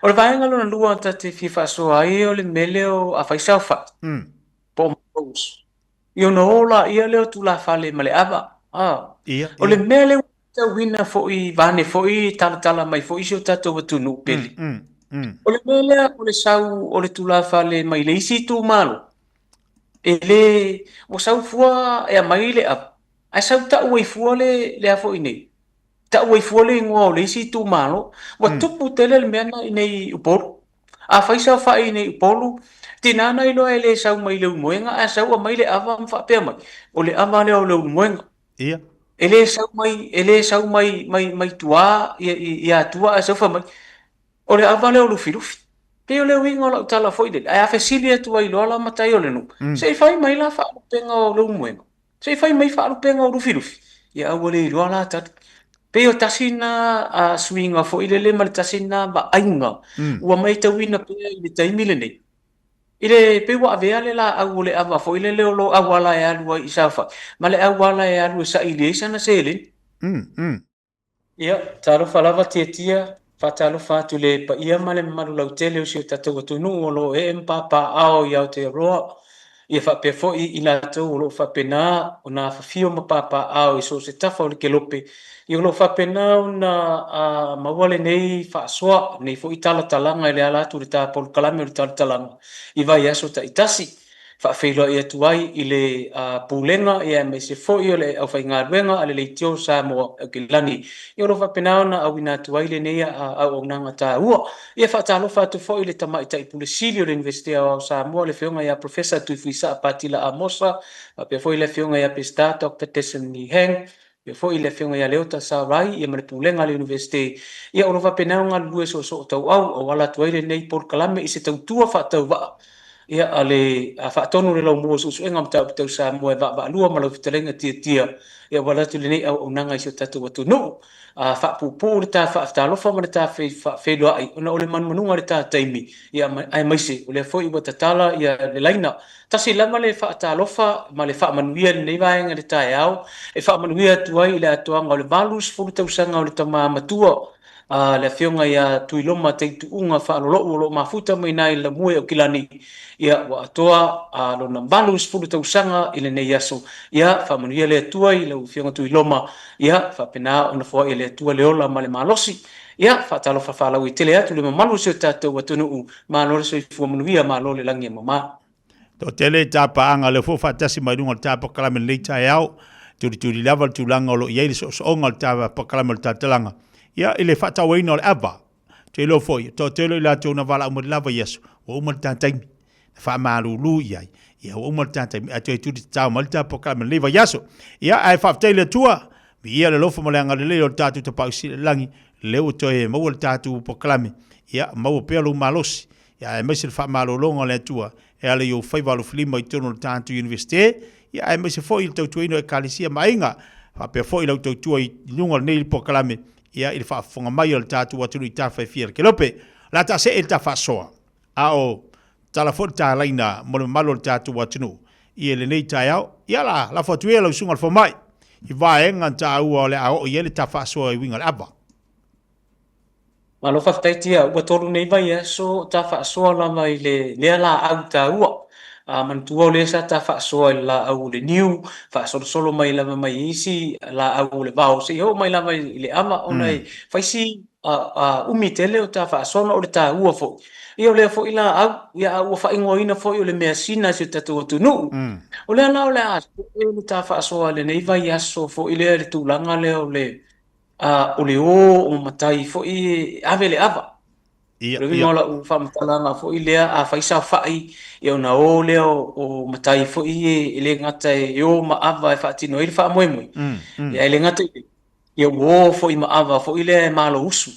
O le vaega lona lua ta te fia faasoa ai o le mea lea o a fai saofai po o mausu. Ia ona o laia lea o tulafale ma le ava. O le mea lea ua matauina foi vaeane foi talatala mai foi si o tatou atunuu pele. O le mea lea o le sau o le tulafale mai le isi itumalo, e le, ua sau fua e aumai le ava, ae sau tau ai fua le, le a foi nei, tau ai fua le igoa o le isi itumalo. Ua tupu tele le mea lena i inei i Upolu. A fai saofai i inei i Upolu, tiga ona iloa e le sau mai Leulumoega ae sau aumai le ava ma faapea mai, o le ava lea o Leulumoega. E le sau mai, e le sau mai, mai, mai tua i Atua ae sau fai mai, o le ava lea o Lufilufi. Pei o le uiga o lau tala foi lele, ae a fesili atu ai loa la matai o le nuu, se i fai mai la faalupega o Leulumoega, se i fai mai faalupega o Lufilufi, ia a ua le iloa la tali. Pei o tasi lena suiga foi lele ma le tasi lena vaaiga ua matauina pea i le taimi lenei. I le pei ua avea le laau o le ava foi lele o lo auala e alu ai i Saofai ma le auala e alu e saili ai sana seleni. Ia, talofa lava Tiatia, faatalofa atu i le paia ma le mamalu lautele o si o tatou atunuu o lo o ee ma papaaao i Aotearoa, ia faapea foi i latou o lo o faapena ona afifio ma papaaao i so o se tafa o le kelope, ia o lo o faapena ona maua lenei faasoa, lenei foi talatalaga i le ala atu i le ta polokalame o le talatalaga i vaiaso taitasi. Faafeiloai atu ai i le Pulega aemaise foi o le aufaigaluega a le Leitio Samoa Aukilani o lo o faapena ona auina atu ai lenei auaunaga taua. Ia faatalofa atu foi i le Tamaitai Pule Sili o le Iunivesite Aoao o Samoa, le Afioga ia Professor Tuifuisaa Patila Amosa, faapea foi le Afioga ia Peseta Doctor Desmond Lee Hang, faapea foi le Afioga ia Leota Sarai ia ma le Pulega a le Iunivesite, ia o lo o faapena ona galulue soosootauau auala atu ai lenei polokalame i se tautua faatauvaa ia a le faatonu le laumua o suesuega o mataupu tau Samoa e vaavaalua ma lau fetalaiga Tiatia ia auala atu lenei auaunaga i si o tatou atunuu. A faapuupuu le ta faatalofa ma le ta faafeiloai ona o le manumanuga o le ta taimi ia aemaise o lea foi ua tatala ia le laina. Tasi lava le faatalofa ma le faamanuia i lenei vaega i le taeao e faamanuia atu ai i le atoaga o le 80 tausaga o le tama matua a le Afioga ia Tuiloma Teituuga Faalolou o lo o mafuta mai i ina i Lamue Aukilani, ia ua atoa lona 80 tausaga i lenei aso. Ia faamanuia le Atua i lau Afioga Tuiloma, ia faapena ona foai e le Atua le ola ma le malosi. Ia faatalofa faalauaitele atu le mamalu o si o tatou atunuu, malo le soifua manuia, malo le lagi e mama. Toatele tapaaga lea foi faatasi mai luga o le ta polokalame i lenei taeao. Tulituli lava le tulaga o lo o i ai le soosooga o le ta polokalame o le talatalaga. Ia, i le faatauaina o le ava, ou te iloa foi, e toatele i latou na valaau mai lava i aso, ua uma le ta taimi. Na faamalulu i ai, ia ua uma le ta taimi, ae toe tuli tatao mai le ta polokalame i lenei vaiaso. Ia, ae faafetai i le Atua, viia le alofa ma le agalelei o le tatou Tapaau Sili i le lagi, lea ua toe maua le tatou polokalame, ia maua pea lou malosi. Ia aemaise le faamalologa o le Atua e ala i ou faiva alofilima i totonu o le tatou Iunivesite, ia aemaise foi i le tautuaina o Ekalesia ma aiga, faapea foi lau tautua i luga o lenei polokalame, ia i le faafofoga mai o le tatou atunuu i tafa e fia o le kelope. O le a taasee i le ta faasoa, a o tala foi le ta laina mo le mamalu o le tatou atunuu i lenei taeao. Ia la lafo atu ia lau susuga i le fomai i vaega taua o le a oo i ai le ta faasoa e uiga i le ava. Malo faafetai Tia, ua tolu nei vaiaso o ta faasoa lava i le lea laau taua. A manatua o lea sa ta faasoa i le laau o le niu, faasolosolo mai lava mai isi laau o le vao seia oo mai lava i le ava ona e fai si umi tele o ta faasoa ona o le taua foi. Ia o lea foi laau, ia a ua faaigoaina foi o le measina a si o tatou atunuu. O lea la o le a see le ta faasoa i lenei vaiaso foi lea i le tulaga lea o le a o le o o matai foi e ave le ava. Ia, O le uiga ia. o lau faamatalaga foi lea, a fai saofai, ia ona o lea o matai foi e le gata e o ma ava e faatino ai le faamoemoe, ia ae le gata i lea, ia ua o foi ma ava foi lea e malousu.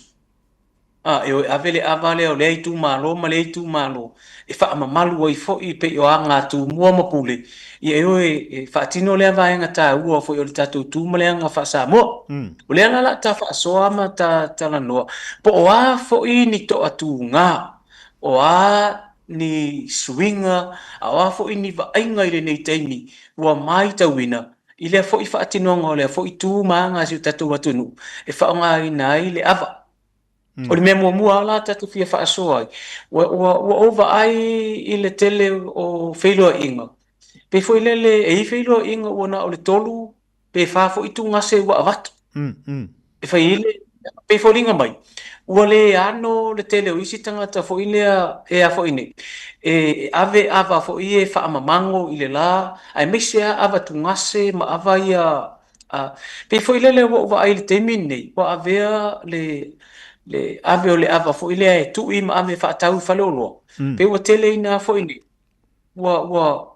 A, e o e ave le ava lea o lea itumalo ma lea itumalo e faamamalu ai foi pei o aga a Tumua ma Pule, ia e o e faatino lea vaega taua foi o le tatou tu ma le aga faa-Samoa. O lea la o le a ta faasoa ma ta talanoa, po o a foi ni toatuga, o a ni suiga, a o a foi ni vaaiga i lenei taimi ua matauina i lea foi faatinoga o lea foi tu ma aga a si o tatou atunuu e faaaogaina ai le ava. O le mea muamua lava la ta te fia faasoa ai, ua ou vaai i le tele o feiloaiga, pei foi lele e i ai feiloaiga ua na o le 3 pe 4 foi tugase ua avatu. E fai ai le, pei e foliga mai, ua le ano le tele o isi tagata foi lea e a foi nei, e ave ava foi ia e faamamago i le la, aemaise lava ava tugase ma ava ia, pei foi lele ua ou vaai i le taimi lenei, ua avea le ave o le ava foi lea e tui ma ave e faatau i faleoloa, pei ua tele ina foi nei, ua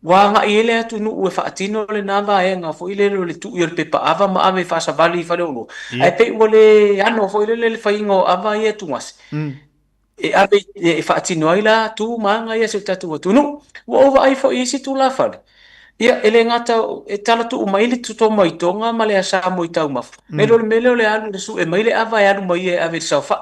agai ai le atunuu e faatino lena vaega foi lele o le tui o le pepa ava ma ave e faasavali i faleoloa, ae pei ua le ano foi lele le faiga o ava ia tugase, e ave e faatino ai la tu ma aga ia a si o tatou atunuu. Ua ou vaai foi i isi tulafale, ia e le gata e tala tuu mai le toto mai Toga ma le asa mo i taumafa, nai lo le mea lea o le alu e sue mai le ava e alu mai ia e ave i le saofai.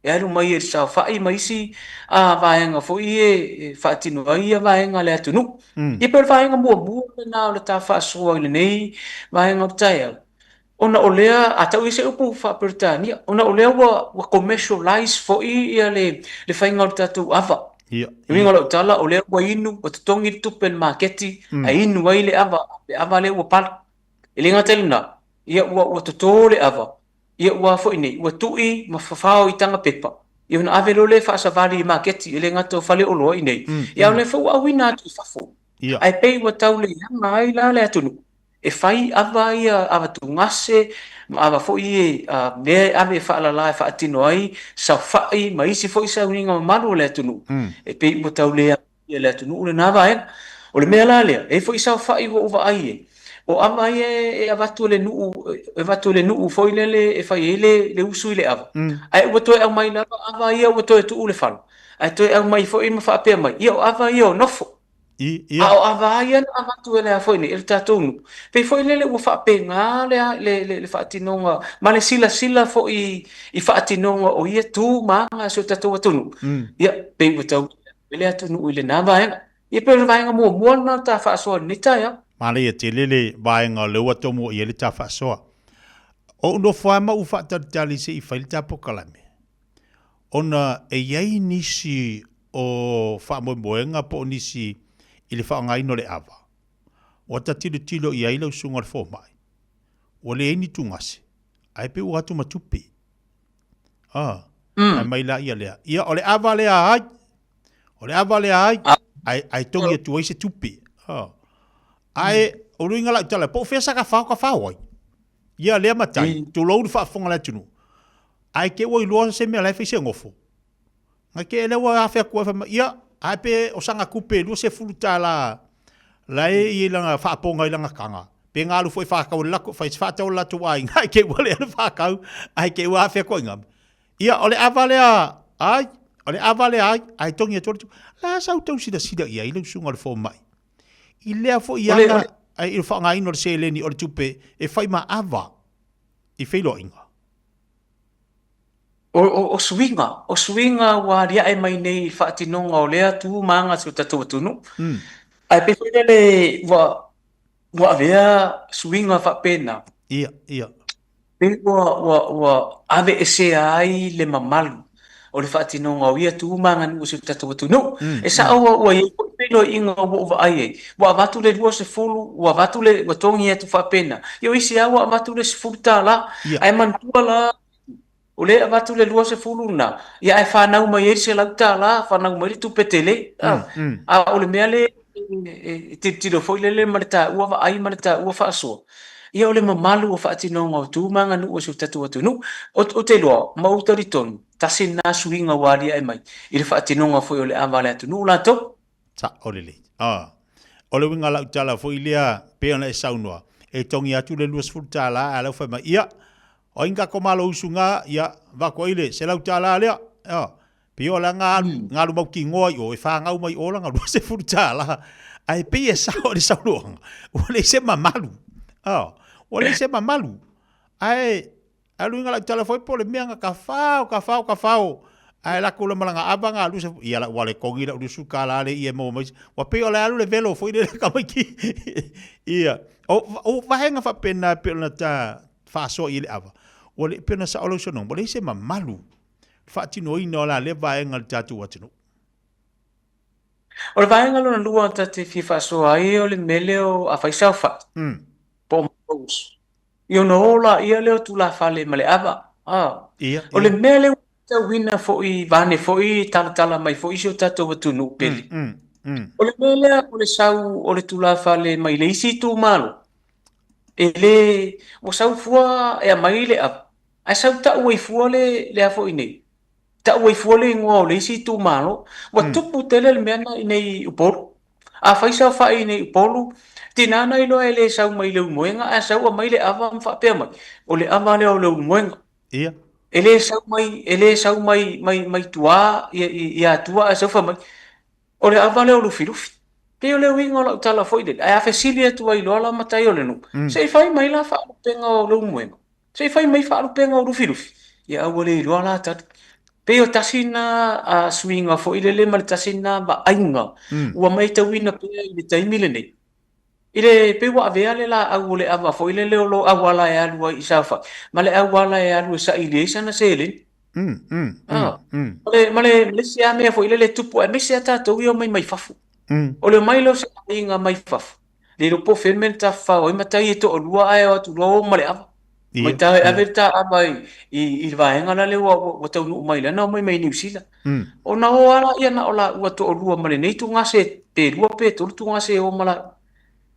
E alu mai e le saofai ma isi vaega foi ia e faatino ai ia vaega a le atunuu. Ia pei o le vaega muamua lena o le ta faasoa i lenei vaega o le taeao, ona o lea, a tau ia se upu faa-Peretania, ona o lea ua commercialize foi ia le faiga o le tatou ava. Le uiga o lau tala, o lea ua inu, ua totogi le tupe i le maketi, ae inu ai le ava, le ava lea ua pala. E le gata i lena, ia ua toto le ava, Ia ua foi nei, ua tui ma fafao i taga pepa, ia ona ave loa lea e faasavali i maketi, e le gata o faleoloa i nei, ia a o lea foi ua auina atu i fafo. Ae pei ua tau leaga ai la le atunuu, e fai ava ia, ava tugase ma ava foi ia mea e ave e faalala e faatino ai saofai ma isi foi sauniga mamalu o le atunuu, e pei ua tau leaga ia le atunuu lena vaega. O le mea la lea, e i ai foi saofai ua ou vaai i ai, o ava ia e avatu e le nuu, e avatu e le nuu foi lele e fai ai le usu i le ava, ae ua toe aumai lava ava ia ua toe tuu i le fala, ae toe aumai foi ma faapea mai, ia o ava ia o nofo. A o ava lava ia na avatu e le a foi nei, e le tatou nuu. Pei foi lele ua faapena le faatinoga ma le silasila foi i faatinoga o ia tu ma aga a si o tatou atunuu, ia pei ua tau i le atunuu i lena vaega. Ia pei o le vaega muamua lena o le ta faasoa i lenei taeao. Manaia tele le vaega o lea ua tomo i ai le ta faasoa. Ou nofo lava ma ou faatalitali se i fai le ta polokalame, ona e i ai nisi o faamoemoega po o nisi i le faaaogaina o le ava, ua ta tilotilo i ai lau susuga i le fomai, ua leai ni tugase, ae pei ua atu ma tupe. Ah, mm. mai la ia lea. Ia, o le ava lea ai. O le ava lea ai. Ai, ai tongi atu ai se tupe. Ah. Ae, o luinga lau tala, po o fea sa ka whao ka whao ai. Ia, lea matai, tulou le faafofoga le atunuu. Ae ke ua iloa se mea la e fai se gofo. Ngai ke ele ua afe atu ai fai mai, ia, ae pe o saga tupe $20 la e i lana faapoga i lana taga, pe na alu foi faatau e le latou, fai se faatau e le latou aiga, ae te i ua lea le faatau, ae te i ua afe atu ai na. Ia, o le ava lea ai, o le ava lea ai, ae togi atu ai le tupe. La sa outou silasila i ai lau susuga i le fomai, i lea foi aga i le faaaogaina o le seleni o le tupe e fai ma ava i feiloaiga. O suiga, o suiga ua aliae mai nei i le faatinoga o lea tu ma aga a si o tatou atunuu. Ae pei foi lele ua ua avea suiga faapena. Ia, ia. Pei ua aveesea ai le mamalu o le faatinoga o ia tu ma aganuu a si o tatou atunuu. E sao ua i ai foi feiloaiga ua ou vaai ai, ua avatu le 20, ua avatu le, ua togi atu faapena. Ia o isi lava ua avatu le $10. Ae manatua la, o lea e avatu le 20 lena, ia ae fanau mai ai le $100, fanau mai le tupe tele. A o le mea lea e tilotilo foi lele ma le taua vaai ma le taua faasoa, ia o le mamalu o faatinoga o tu ma aganuu a si o tatou atunuu. Ou te iloa ma ou talitonu, tasi lena suiga ua aliae mai i le faatinoga foi o le ava a le atunuu latou. Sao lelei. Ah. O le uiga o lau tala foi lea, pei ona e saunoa, e togi atu le $20 ae la ua fai mai, ia, o ai ni tatou malo usu na, ia, avatu ai le $100 lea. Ah. Pei o la na alu, na alu mautinoa i o, e fanau mai o lana $20. Ae pei e sao i le saunoaga, ua leai se mamalu. Ah. Ua leai se mamalu. Ae Alu inga lau tala foi po le mea nga ka fao, ka fao, ka fao. Ae la kula malanga ava nga alu se ia la wale kongi la ulu ka la le ia mo mai. Wa pe o le alu le velo foi le ka mai ki. Ia. O o vahenga fa pena pe ona ta faasoa i le ava. Ua le pe ona sa o lau sono, ua leai se mamalu. faatinoina o la lea vaega i le tatou atunuu. O le vaega lona lua ta te fia faasoa ai o le mea lea o a fai saofai po o mausu. Ia ona o laia lea o tulafale ma le ava. O le mea lea ua matauina foi vaeane foi talatala mai foi si o tatou atunuu pele. O le mea lea o le sau o le tulafale mai le isi itumalo, e le, ua sau fua e aumai le ava, ae sau tau ai fua le a foi nei, tau ai fua le igoa o le isi itumalo. Ua tupu tele le mea lena i inei i Upolu. A fai saofai i inei i Upolu, tiga ona iloa e le sau mai Leulumoega ae sau aumai le ava ma faapea mai, o le ava lea o Leulumoega. Ia. E le sau mai, e le sau mai, mai, mai tua i Atua ae sau fai mai, o le ava lea o Lufilufi. Pei o le uiga o lau tala foi lele, ae a fesili atu ai loa la matai o le nuu, se i fai mai la faalupega o Leulumoega. Se i fai mai faalupega o Lufilufi, ia a ua le iloa la tali. Pei o tasi lena suiga foi lele ma le tasi lena vaaiga ua matauina pea i le taimi lenei. I le pei ua avea le laau o le ava foi lele o lo auala e alu ai i Saofai ma le auala e alu e saili ai sana seleni. Ma le isi lava mea foi lele e tupu aemaise lava tatou ia e omai mai fafo. O le omai lea o se aiga mai fafo, le iloa po o fea le mea na tafafao ai matai e toalua ae o atu loa o ma le ava. Mai ta e ave le ta ava i le vaega la lea ua taunuu mai lana omai mai Niu Sila. Ona o lava lea na o laua toalua ma lenei tugase pe lua pe tolu tugase e o ma laua.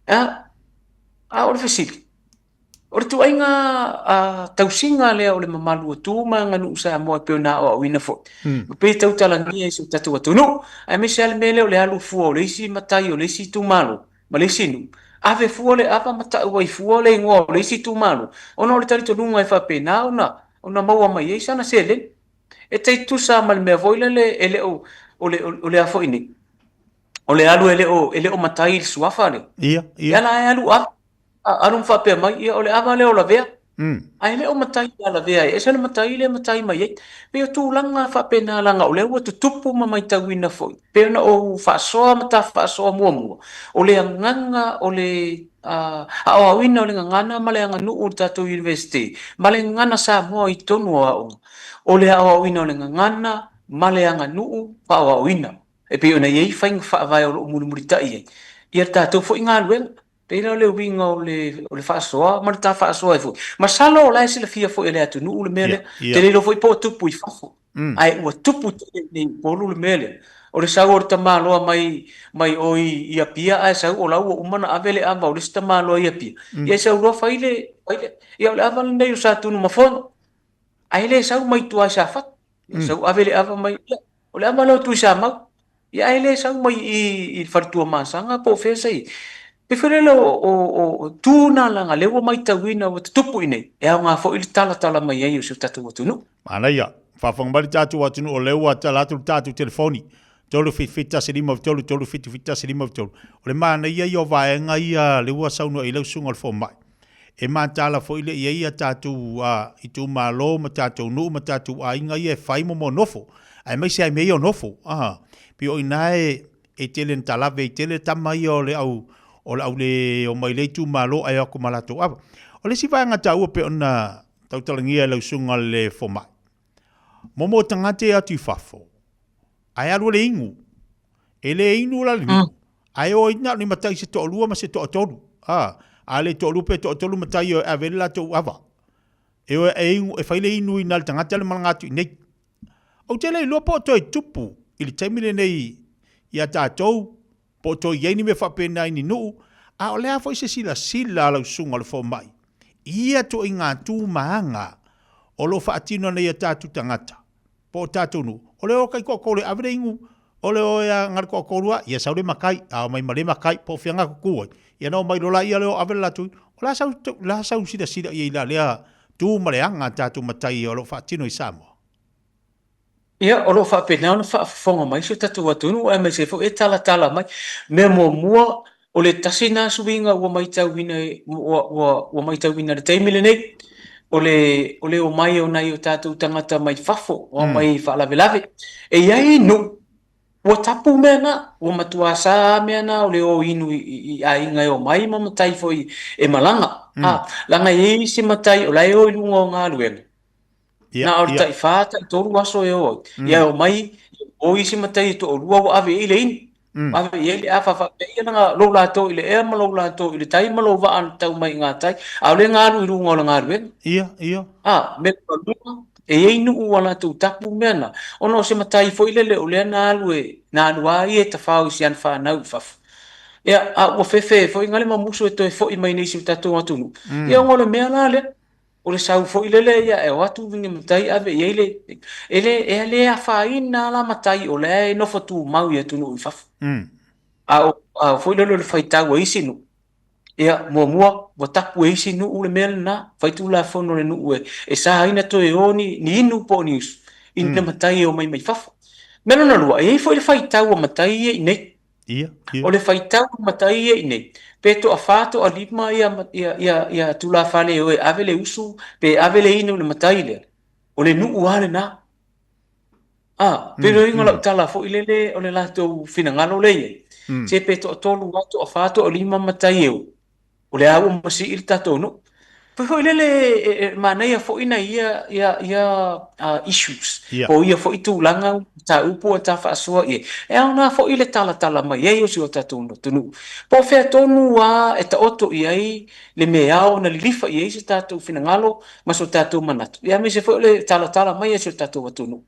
A o le fesili, O le ituaiga tausiga lea o le mamalu o tu ma aganuu Samoa e pei ona aoaoina foi, e pei e tautalagia i si o tatou atunuu, aemaise lava le mea lea o le alu fua o le isi matai o le isi itumalo ma le isi nuu, ave fua le ava ma tau ai fua le igoa o le isi itumalo, ona o le talitonuga e faapena ona maua mai ai sana seleni. E tai tutusa lava ma le mea foi lele e le o, o le, o le a foi nei, o le alu e le o matai i le suafa lea. Ia, ia. Ia la e alu ava. Alu ma faapea mai, ia o le ava lea o Lavea. Ae le o matai ia Lavea, e ese le matai lea e matai mai ai. Pei o tulaga faapena leaga o lea ua tutupu ma matauina foi, pei ona ou faasoa ma ta faasoa muamua, o le agaga o le aoaoina o le gagana ma le aganuu o le tatou Iunivesite ma le gagana Samoa i totonu o aoga, o le aoaoina o le gagana ma le aganuu faaoaoina, e pei ona i ai faiga faavae o lo o mulimulitai ai ia le tatou foi galuega. Pei la o le uiga o le faasoa ma le ta faasoa ai foi. Masalo o la e silafia foi e le atunuu le mea lea. Ou te le iloa foi po o tupu i fafo, ae ua tupu tele i inei i Upolu le mea lea. O le sau o le tamaloa mai mai o i Apia ae sau o la ua uma ona ave le ava o le isi tamaloa i Apia. Ia e sau loa fai le, fai le, ia o le ava lenei o Satunumafono. Ae le sau mai tua i Safata. Ia sau ave le ava mai, ia o le ava lea o Tuisamau. Ia ae le sau mai i i le fale Tuamasaga po o fea sa i ai. Pei foi lele o tu na leaga lea ua matauina ua tutupu i inei, e aoga foi le talatala mai ai o si o tatou atunuu. Manaia. Faafofoga mai le tatou atunuu o lea ua tala atu le tatou telefoni 377 153 377 153. O le manaia ia o vaega ia lea ua saunoa i ai lau susuga o le fomai. E mataala foi le i ai a tatou itumalo ma tatou nuu ma tatou aiga ia e fai mo nofo, aemaise lava i mea ia o nofo. Pei o i ina e tele ina talave ai tele tama ia o le au o le au le omai i lea itumalo ae o atu ma latou ava. O le isi vaega taua pei ona tautalagia e lau susuga le fomai, momo tagata ia atu i fafo, ae alu e le inu. E le inu la le nuu, ae o ai na o ni matai se toalua ma se toatolu. A, a le toalua pe toatolu matai e ave le latou ava. E o e inu, e fai le inu i na le tagata le malaga atu i nei. Ou te le iloa po o toe tupu i le taimi lenei ia tatou, po o toe i ai ni mea faapena i ni nuu, a o le a foi se silasila a lau susuga o le fomai i ia ituaiga tu ma aga o lo o faatino nei e tatou tagata. Po o tatou nuu, o le o kai toatolu e ave le inu, o le o e aga le toatolu a, ia sau le matai, a omai ma le matai, po o fea na tutu ai, ia na omai loa laia lea o ave le latou inu. O le a sau, o le a sau silasila i ai i la lea tu ma le aga a tatou matai o lo o faatino i Samoa? Ia, o lo o faapena ona faafofoga mai si o tatou atunuu aemaise foi e talatala mai. Mea muamua, O le tasi lena suiga ua matauina ua matauina i le taimi lenei, o le o le omai o nai o tatou tagata mai fafo, omai faalavelave. E i ai nuu ua tapu mea na, ua matua sa lava mea na o le o inu i aiga e omai ma matai foi e malaga. Leaga e i ai isi matai o la e o i luga o galuega. Na o le tai-4, tai-3 aso e o ai. Ia e omai, o isi matai e toalua ua ave i ai le inu. Ave i ai le afa faapea ia lana lou latou i le ea ma lou latou i le tai ma lou vaa na tau mai i gatai, a o lea na alu i luga o le galuega. Ia, ia. A, mea lona lua, e i ai nuu ua latou tapu mea na, ona o se matai foi lele o lea na alu e, na alu lava ia e tafao i si ana fanau i fafo. Ia, a ua fefe foi na le mamusu e toe foi mai nei i si o tatou atunuu. Ia ona o le mea la lea, o le sau foi lele ia e o atu ni matai ave i ai le, e le, e le afaina lava la matai o la e nofo tumau i atunuu i fafo. A o, a o foi lele o le faitau a isi nuu, ia, muamua, ua tapu e isi nuu le mea lena, fai tulafono a le nuu e sa ai ona toe o ni inu po o ni usu i ni matai e omai mai fafo. Mea lona lua, e i ai foi le faitau a matai ia i inei. Ia, ia. O le faitau a matai ia i inei, pe toafa, toalima ia, ia, ia, ia tulafale e o e ave le usu pe ave le inu i le matai lea, o le nuu lava lena. A, pei o le uiga o lau tala foi lele o le latou finagalo lea e i ai, se pe toatolu lava, toafa, toalima matai e o, o lea ua masii le tatou nuu. Foi foi lele e manaia foi nai ia ia ia issues po o ia foi tulaga mataupu ua ta faasoa i ai, e aoga foi le talatala mai ai o si o tatou atunuu. Po o fea tonu lava e taoto i ai le mea e ao ona lilifa i ai se tatou finagalo ma so tatou manatu, ia aemaise foi o le talatala mai a si o tatou atunuu.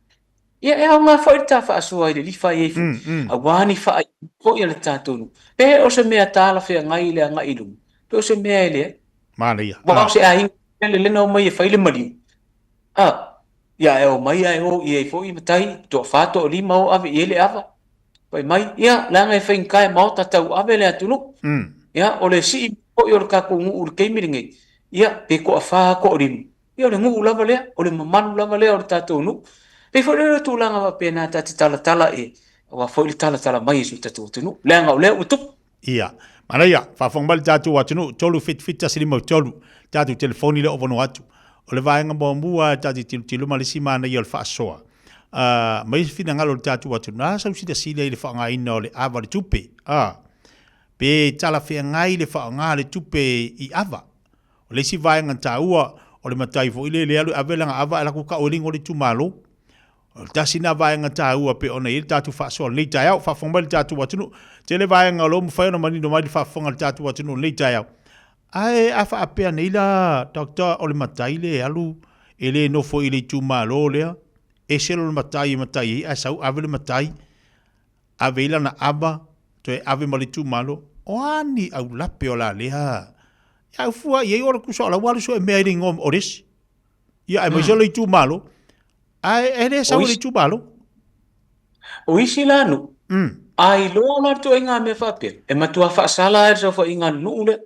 Ia e aoga foi le ta faasoa i le lilifa i ai foi, aua ni faaiuga foi a le tatou nuu. Pe o se mea talafeagai i le agai i luma, pe o se mea e leai. Manaia. Aua o se aiga lele na omai e fai le maliu, a, ia e omai ae o i ai foi matai, toafa, toalima o ave i ai le ava. Fai mai, ia, leaga e faigata e maota tauave le atunuu. Ia, o le sii foi o le tatou nuu i le taimi lenei, ia, pe toafa, toalima, ia o le nuu lava lea, o le mamalu lava lea o le tatou nuu. E pei foi lea o le tulaga faapena ta te talatala i ai, aua foi le talatala mai e si o tatou atunuu, leaga o lea ua tupu. Ia, manaia, faafofoga mai le tatou atunuu, 3 7 7 1 5 3, tatou telefoni lea o avanoa atu. O le vaega muamua lava ta te tilotilo ma le isi manaia o le faasoa, mai se finagalo o le tatou atunuu, na sau silasila i le faaaogaina o le ava o le tupe, a, pe talafeagai le faaaoga o le tupe i ava. O le isi vaega taua, o le matai foi lea e alu e ave lana ava ae alu atu tau e le igoa o le itumalo. O le tasi lena vaega taua pei ona i ai le tatou faasoa i lenei taeao. Faafofoga mai le tatou atunuu. Tele vaega o lo o mafai ona manino mai le faafofoga a le tatou atunuu i lenei taeao. Ae a faapea nei la, Doctor, o le matai lea e alu e le nofo i le itumalo lea, ese lona matai e matai ai ae sau ave le matai, ave ai lana ava, toe ave ma le itumalo, o a ni aulape o la lea e au fua i ai o le tusa o la ua alu sue mea i le igoa o le isi. Ia aemaise o le itumalo, ae e le sau i le itumalo. O isi la nuu, a iloa la le ituaiga mea faapea, e matua faasala lava i le saofaiga a le nuu lea.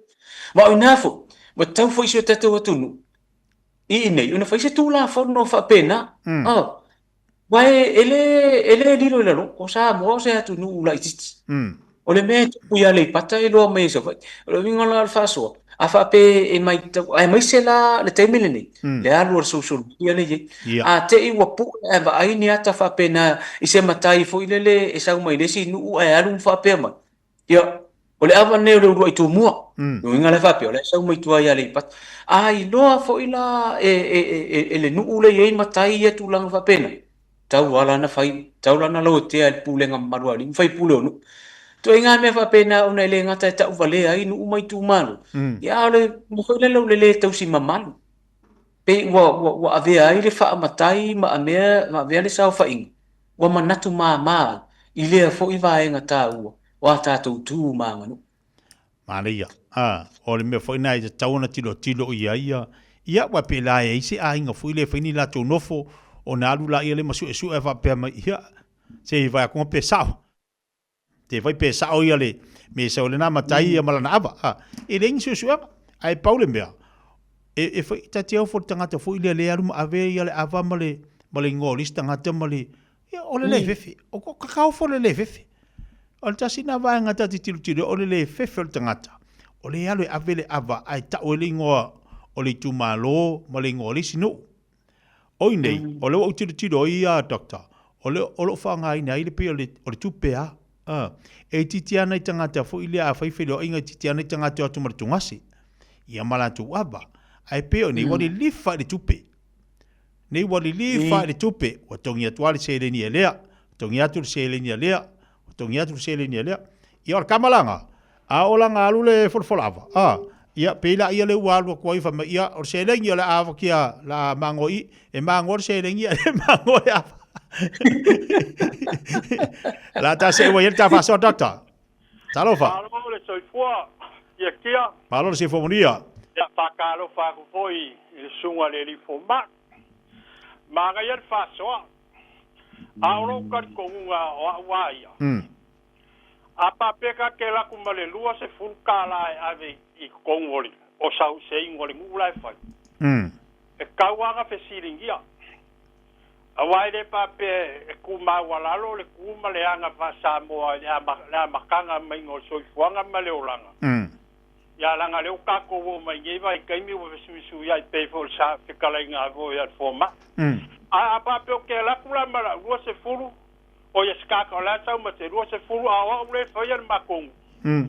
Ma o i ina foi, ua tatau foi i si o tatou atunuu i inei ona fai se Tulafono faapena. Aua e le, e le lilo i lalo, o Samoa o se atunuu laitiiti. O le mea e tupu i Aleipata e iloa mai e Savaii. O le uiga la o le faasoa, a faapea e matau, aemaise la le taimi lenei, le alu o le social media lea e i ai. A te i ua pue ae vaai ni ata faapena i se matai foi lele e sau mai le isi nuu ae alu ma faapea mai, Ia, o le ava lenei o le uluai tumua. Lona uiga la e faapea, o la e sau mai tua i Aleipata. A iloa foi la e le nuu lea e i ai matai ia tulaga faapena, tau lava la ona fai, tau la ona lotea e le pulega mamalu a alii ma faipule o nuu. Ituaiga mea faapena ona e le gata e tauvalea ai nuu ma itumalo, ia a o le mea foi lele o le le tausi mamalu. Pei ua avea ai le faamatai ma avea le saofaiga ua manatu mama ai i lea foi vaega taua o a tatou tu ma aganuu. Manaia. A, o le mea foi lena e tatau ona tilotilo i ai ia, ia aua pe la e i ai se aiga foi lea e fai ni latou nofo ona alu laia lea ma suesue ae faapea mai, ia, se i vaai atu pe sao. Te fai pe sao ia le me sau lena matai ia ma lana ava. A, e leai ni suesuega. Ae pau le mea, e, e fai, ta te ofo le tagata foi lea le alu ma ave ia le ava ma le, ma le igoa o le isi tagata ma le, ia, o le le fefe. O ko ka ofo le le fefe. O le tasi na vaega ta te tilotilo, o le le fefe o le tagata. O le alu e ave le ava ae tau ai le igoa o le itumalo ma le igoa o le isi nuu. O i nei, o lea ua ou tilotilo ai ia, Doctor, o lea o lo o faaaogaina ai le pei o le, o le tupe a. A, e itiiti lava nai tagata foi lea a fai feiloaiga, e itiiti lava nai tagata e o atu ma le tugase, ia ma latou ava. Ae pei o i nei, ua lilifa i le tupe. Nei ua lilifa i le tupe, ua togi atu lava le seleni e lea, togi atu le seleni a lea, ua togi atu le seleni a lea. Ia o le kamalaga, a oo la ina alu le folafola ava, a, ia pei la ia lea ua alu atu ai fai mai, ia o le seleni o le a avakia la magoa i, e magoa le seleni ae le magoa le ava. La ta se ua i le ta faasoa doctor. Talofa. Malo le soifua, Tiatia. Malo le soifua manuia. Ia, faatalofa atu foi i le susuga i le alii fomai. Manaia le faasoa. A o lou talitonuga o au a ia, a faapea ta te alu atu ma le $20 e ave i totonu o le o sau se inuga o le nuu la e fai, e tatau lava ona fesiligia. Aua e le faapea e tu maualalo le tu ma le aga faa-Samoa i le amataga maiga o le soifuaga ma le olaga. Ia leaga o lea ua tatou oo mai nei vaitaimi ua fesuisuiai pei foi o le sa fetalaiga foi a le fomai. Ae a faapea ou te alu atu la ma lau 20, oi a Sikaka o la e sau ma se 20 a o au lea e faia le matou nuu.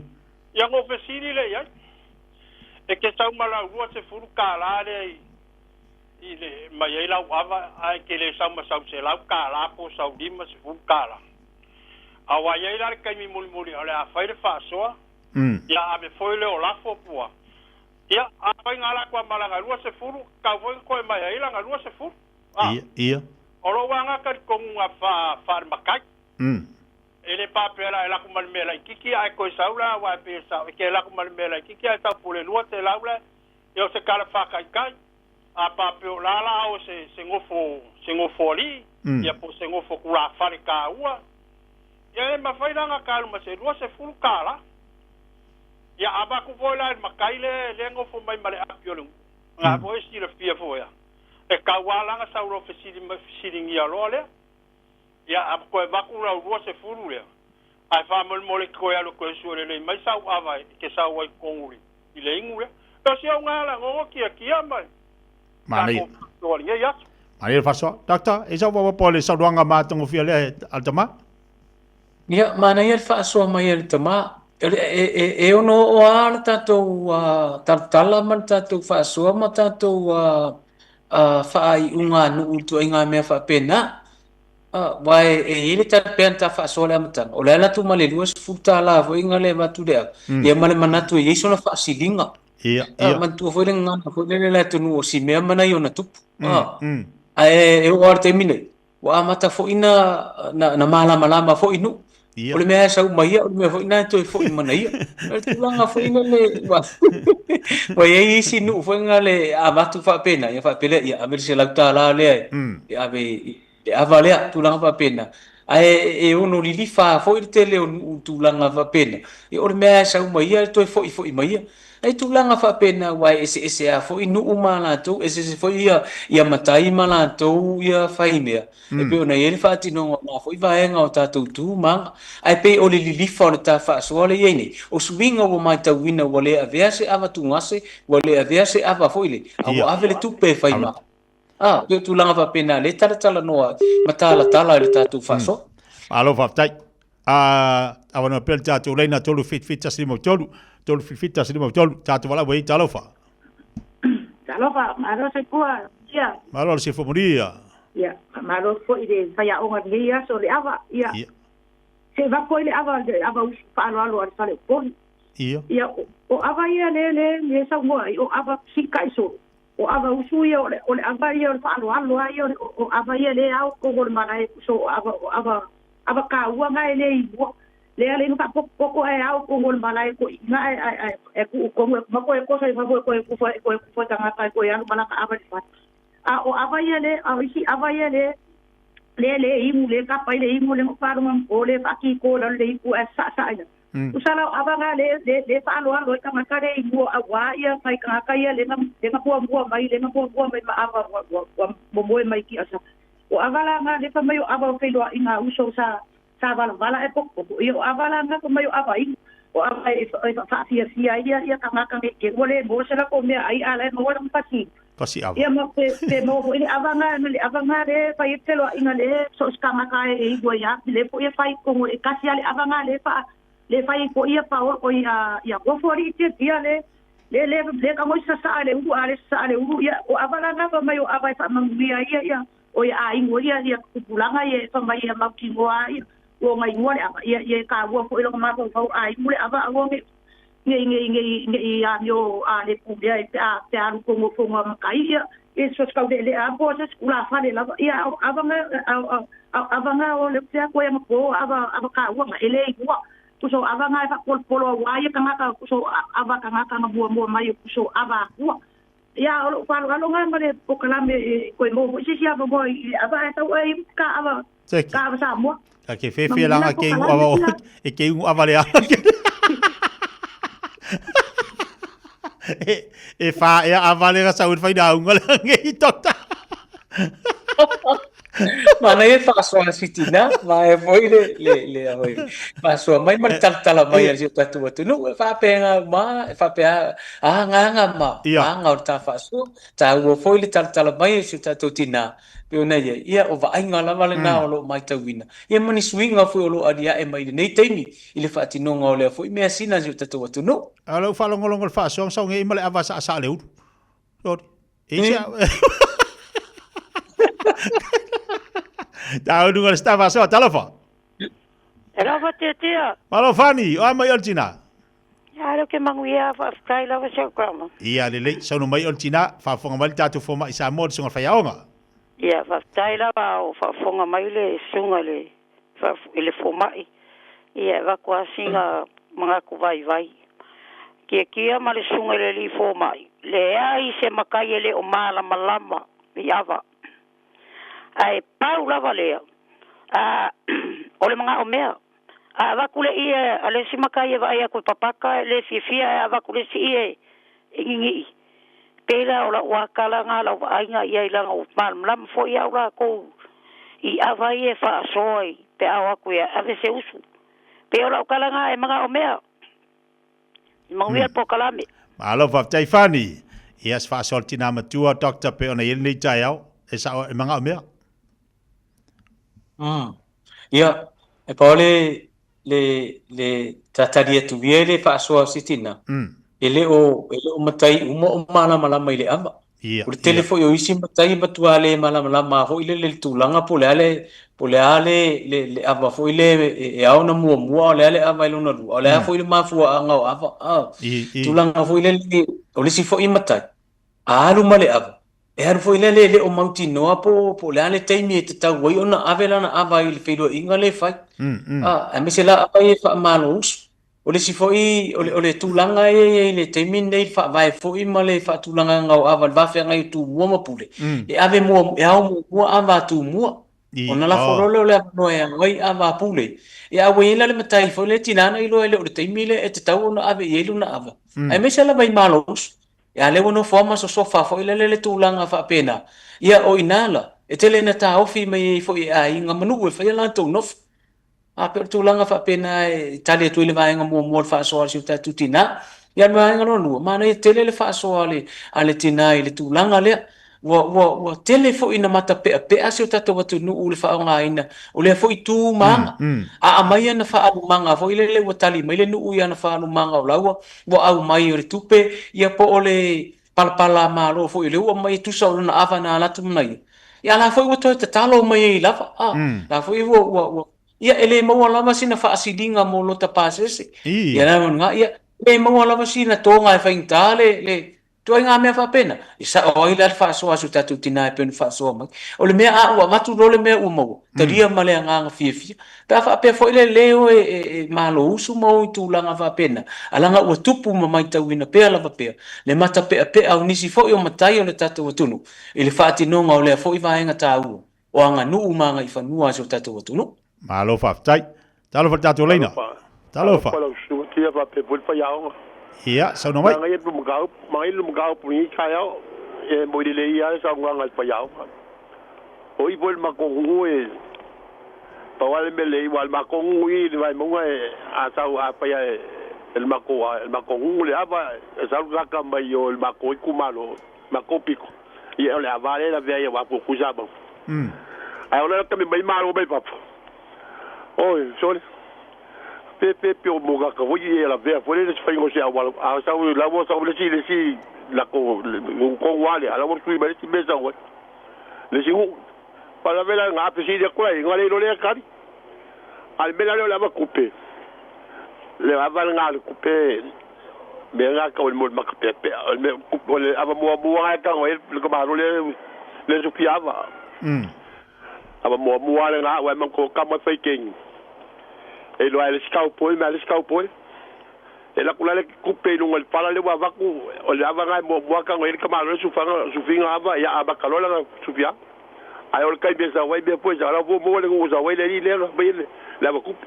Ia ona ou fesili lea i ai, e te sau ma lau $20 lea i i le mai ai lau ava ae te le sau ma sau $100 po o sau $50. Aua e i ai la le taimi mulimuli o le a fai le faasoa, ia ave foi lea o lafo pua. Ia, afai na alu atu lava ma lana 20, tatau foi ona toe mai ai lana 20. A, Ia. O lou aga talitonuga faale-matai. E le faapea la e alu atu ma le mea laitiiti ae toe sau la, aua e pei e sao, e te alu atu ma le mea laitiiti ae sau po o le 200 la, ia o se tala faataitai. A faapea o la la o se, se nofo, se nofo alii, ia po o se nofo tulafale taua, ia e mafai la ona ta alu ma se $20. Ia avatu foi la i le matai lea, lea e nofo mai ma le api o le nuu, na foi e silafia foi lava, e tau lava la ona sau loa fesili mai, fesiligia loa lea. Ia, a toe avatu lau 20 lea, ae faamolemole e te toe alu e toe sue lelei mai sau ava e te sau ai i totonu i le inu lea. O si au gala gogo tiatia mai. Manaia. Tatou faasoa i lenei aso. Manaia le faasoa. Doctor, e sau faaopoopo le saunoaga matagofie lea a le tama? Ia, manaia le faasoa mai a le tama. E ono oo lava le tatou talatala ma le tatou faasoa ma tatou faaiuga nuu i le ituaiga mea faapena. Aua e i ai le tala pea na ta faasoa i le amataga, o le ala atu ma le $20 foi na le avatu le ava, ia ma le manatu e i ai sona faasiliga. Manatua foi le gagana foi lele i le atunuu o Simea ma nai ona tupu. Ae e oo lava i le taimi nei, ua amata foi na malamalama foi nuu. O le mea e sau mai ia, o le mea foi lena e toe foi mana ia. O le tulaga foi lele, ua i ai isi nuu foi na le avatu faapena, ia faapea lea, ia ave le $100 lea e ave i le ava lea, tulaga faapena. Ae e ono lilifa foi le tele o nuu i tulaga faapena, ia o le mea e sau mai ia e toe foi foi mai ia. E tulaga faapena aua e eseese lava foi nuu ma latou, eseese foi ia matai ma latou ia faimea, e pei ona i ai le faatinoga o na foi vaega o tatou tu ma aga. Ae pei o le lilifa o le ta faasoa lea e i ai nei, o suiga ua matauina ua le avea se ava tugase, ua le avea se ava foi le, a ua ave le tupe e fai ma. A, pei o tulaga faapena lea e talatalanoa ma talatala i le tatou faasoa. Malo faafetai. A avanoa pea le tatou laina 377 153, 377 153, tatou valaau ai, talofa. Talofa, malo soifua, ia. Malo le soifua manuia. Ia, malo foi le faiaoga i lenei aso le ava, ia. Ia. Se avatu ai le ava, le ava usu faaaloalo a le fale Upolu. Ia. Ia, o ava ia le, le, le saunoa ai, o ava sikai solo. O ava usu ia, o le, o le ava ia o le faaaloalo lava ia, o ava ia le ao totonu o le malae so o ava, o ava, ava taua na e le inua. Lea le inu faapokopoko ae ao totonu o le malae toeaiina ae, ae, ae, ae tuu tonu e ma toe toso i fafo e toe kufa, e toe kufa tagata e toe alu ma lata ava i le fale. A o ava ia le, a o isi ava ia le, le le inu, le tapa i le inu, le faalogo o le faatito i lalo le ipu ae sasaa i lalo. Tusa la o ava na le, le, le faaaloalo ai tagata le inua auā ia nai tagata ia le na, le na muamua mai, le na muamua mai ma ava ua, ua, ua momoe mai ki asa. O ava la na le fai mai o ava o feiloaiga a uso sa, sa valavala ae potopoto. Ia o ava la na fai mai o ava inu. O ava e, e faafiafia ai ia, ia tagata nei te ua le maua se latou meaai a o la e maua lana pasi. Pasi ava. Ia ma pe, pe maua foi le ava na, le ava na le fai ai le feloaiga le so o se tagata e inu ai lava, le foi e fai i totonu e tasi lava le ava na le faa, le fai ai foi ia paolo, oi ia, ia gofo alii tiatia le, Le le le ka ngoi sa le ulu a le sa le ulu ia o ava la na mai o ava e faamanuia ia ia o ia aiga ia ia kupulaga ia e famai ia mautinoa ia ua gaigoa le ava ia ia kāua foʻi lona mafaufau aigu le ava aua nge nge nge nge nge amio a le pulea e pe a pe alu fogofogo a makai ia e sosikauleʻeleʻa a po se sikulafale lava ia avaga avaga o le tea koe ma po ava ava kāua ga e lē igua kuso avaga e faapolopolo auā ia tagata kuso ava tagata na muamua mai kuso ava akua ia o loʻu faloaloga ma le pokalame e koe mo foʻi sisi ava moa i ava e tau ai ka ava ka ava Samoa. Ka ke fefe langa ke ingu ava o e ke ingu ava le ala. E wha ea ava le rasa ur whaina unga le nge i tota. Mana e whaasoa sitina, ma e foi le le le hoi. Whaasoa mai ma le talatala mai a si o tatou atunuu e faapea ma e faapea a nganga ma anga o le ta whaasoa. Tāua foi le talatala mai a si o tatou tina. Pei ona ia, ia o vaaiga lava lena o loo maitauina. Ia ma ni suiga foi o loo aliae mai lenei taimi i le faatinoga o lea foi measina a si o tatou atunuu. A o lau faalogologo i le faasoa, sau ngei ma le ava saasaa le ulu. Sorry. E se Tau nunga le sta faasoa, talofa. E lava tiatia. Malo Fani, o a mai o le tina. Ia leo ke manuia faafetai lava si au tama. Ia lelei, saunoa mai o le tina, faafofoga mai le tatou fomai Samoa le susuga i le faiaoga. Ia faafetai lava o faafofoga mai le susuga i le i le fomai. Ia e avatu lava sina manatu vaivai. Tiatia ma le susuga i le alii fomai, leai se matai e le o malamalama i ava. Ae pau lava lea, a o le manao mea. A avatu le ie a le isi matai e vaai atu e papaka e le fiafia ae a avatu le isi ie e ninii. Pei la o lau tala lena lau vaaiga i ai leaga ua malamalama foi au latou i ava ia e faasoa i pe a o atu e ave se usu. Pei o lau tala lena e manao mea. Manuia le polokalame. Malo faafetai Fani. Ia se faasoa le tina matua Doctor pei ona i ai lenei taeao e sao e manao mea. Ia, e pau le le le tatali atu ia i le faasoa o se tina, e le o e le o matai uma o malamalama i le ava. Ia, O le tele ia. foi o isi matai e matua le malamalama foi lele i le tulaga po o le a le po o le a le le le ava foi le e ao ona muamua, o le a le ava i lona lua, o le a foi le mafuaaga o ava. A, I, i. tulaga foi lele o le isi foi matai, a alu ma le ava, e alu foi lele e le o mautinoa po o le a le taimi e tatau ai ona ave lana ava i le feiloaiga lea e fai. A, aemaise la ava ia e faamalo usu. O le isi foi, o le, o le tulaga e i ai i le taimi lenei, le faavae foi ma le faatulagaga o ava i le va feagai o Tumua ma Pule, e ave mua, e ao muamua ava a Tumua. Ona lafo loa lea o le avanoa e ao ai ava a Pule. Ia a ua i ai la le matai foi lea, tiga ona iloa e le o le taimi lea e tatau ona ave i ai lona ava. Aemaise lava i malo usu. Ia a lea ua nofo lava ma sosofa foi lele le tulaga faapena. Ia o i ina la, e tele ina taofi mai ai foi e aiga ma nuu e fai a latou nofo. A pei o le tulaga faapena e tali atu ai le vaega muamua o le faasoa a si o tatou tina. Ia o le vaega lona lua, manaia tele le faasoa a le tina i le tulaga lea. Ua, ua, ua tele foi ina matapeapea si o tatou atunuu i le faaaogaina o lea foi tu ma aga. A aumai ana faaalumaga foi lele ua tali mai le nuu i ana faaalumaga o la ua, ua aumai o le tupe, ia po o le palapala malo foi o lea ua aumai e tusa o lona ava na alu atu ma ia. Ia a la foi ua toe tatalo mai ai lava. A, la foi ua, ua, ua, ia e le maua lava sina faasiliga mo lota pasese. Ia la lona, ia e le maua lava sina toga e faigata le, le ituaiga mea faapena. E sao ai la le faasoa a si o tatou tina e pei ona faasoa mai. O le mea a ua avatu loa le mea ua maua, talia ma le agaga fiafia. Pe a faapea foi le lē oe e malousu ma o i tulaga faapena, a leaga ua tupu ma maitauina pea lava pea le matapeapea o nisi foi o matai o le tatou atunuu i le faatinoga o lea foi vaega taua o aganuu ma agaifanua a si o tatou atunuu. Malo faafetai. Talofa i le tatou laina. Talofa. Talofa lau susuga Tia faapea foi le faiaoga. Ia, saunoa mai. Manaia le mataupu, manaia le mataupu i lenei taeao. E moi lelei lava le saunoaga a le faiaoga. O i foi le matou nuu e pau lava le mea lelei aua o le matou nuu i le Vaimauga e a sau a fai lava e le matou le matou nuu le ava e sau le tagata mai o le matou itumalo, matou pito. Ia o le ava lea e lavea ai aua Fuafui Samau. Ae o lea taimi mai malo mai fafo. Oi, sole. Fe pe o mo ka foi e la vea foi le fai ngo se awala a sa u la wo sa u le si le si la ko ko wale ala wo tui ba le si mesa wa le si u pa la vela nga pe si de ko ai ngale lo le kari al mela le la va couper le ava nga le couper me nga ka o mo ma pe pe me le ava mo mo nga ka ngo le ko ma le le su piava ava mo mo le nga wa man ko ka mo fai king e lo ale skau poi me ale skau poi e la kula le kupe no le pala le wa vaku o le ava nga mo mo ka ngo le ka ma le su fanga su finga ava ya ava ka lola su pia ai o le kai be sa wai be poi sa la mo mo le ngo sa wai le le le la va kupe